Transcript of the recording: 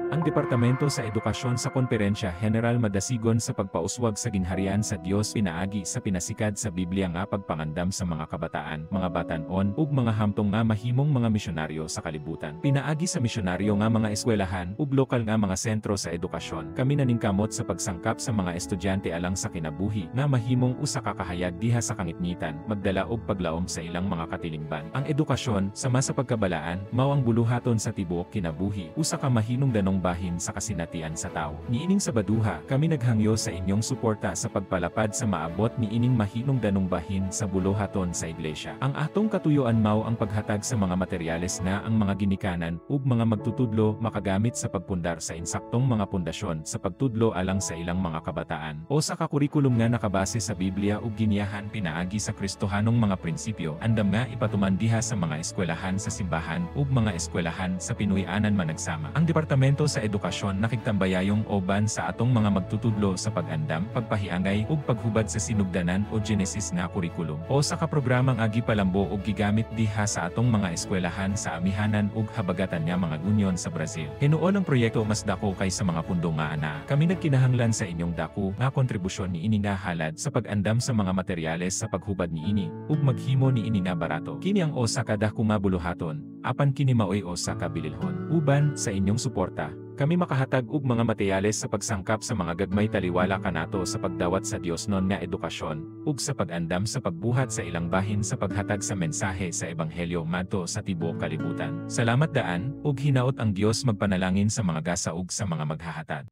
Ang Departamento sa Edukasyon sa Konferensya General madasigon sa pagpauswag sa ginharian sa Dios pinaagi sa pinasikad sa Biblia nga pagpangandam sa mga kabataan, mga batan-on ug mga hamtong nga mahimong mga misyonaryo sa kalibutan. Pinaagi sa misyonaryo nga mga eskwelahan ug lokal nga mga sentro sa edukasyon, kami naningkamot sa pagsangkap sa mga estudyante alang sa kinabuhi nga mahimong usa ka kahayag diha sa kangitngitan, magdala og paglaom sa ilang mga katilingban. Ang edukasyon, sama sa pagkabalaan, mao ang buluhaton sa tibuok kinabuhi, usa ka mahinungdanong bahin sa kasinatian sa tawo. Niining Sabaduha, kami naghangyo sa inyong suporta sa pagpalapad sa maabot niining mahinungdanong bahin sa buluhaton sa iglesia. Ang atong katuyoan mao ang paghatag sa mga materyales nga ang mga ginikanan ug mga magtutudlo makagamit sa pagpundar sa insaktong mga pundasyon sa pagtudlo alang sa ilang mga kabataan. Usa ka kurikulum nga nakabase sa Biblia ug giniyahan pinaagi sa Kristohanong mga prinsipyo, andam nga ipatuman diha sa mga eskwelahan sa simbahan ug mga eskwelahan sa Pinuy-anan managsama. Ang Departamento sa Edukasyon nakigtambayayong uban sa atong mga magtutudlo sa pag-andam, pagpahiangay ug paghubad sa sinugdanan o Genesis nga kurikulum. Usa ka programang gipalambo ug gigamit diha sa atong mga eskwelahan sa amihanan ug habagatan nga mga union sa Brazil. Hinuon ang proyekto mas dako kaysa mga pundo nga anaa. Kami nagkinahanglan sa inyong dako nga kontribusyon niini nga halad sa pag-andam sa mga materyales sa paghubad niini ug maghimo niini nga barato. Kini ang usa ka dako nga buluhaton, apan kini maoy usa ka bililhon. Uban sa inyong suporta, kami makahatag og mga materyales sa pagsangkap sa mga gagmay taliwala kanato sa pagdawat sa Diosnon nga edukasyon ug sa pag-andam sa pagbuhat sa ilang bahin sa paghatag sa mensahe sa ebanghelyo ngadto sa tibuok kalibutan. Salamat daan, ug hinaot ang Dios magpanalangin sa mga gasa ug sa mga maghahatag.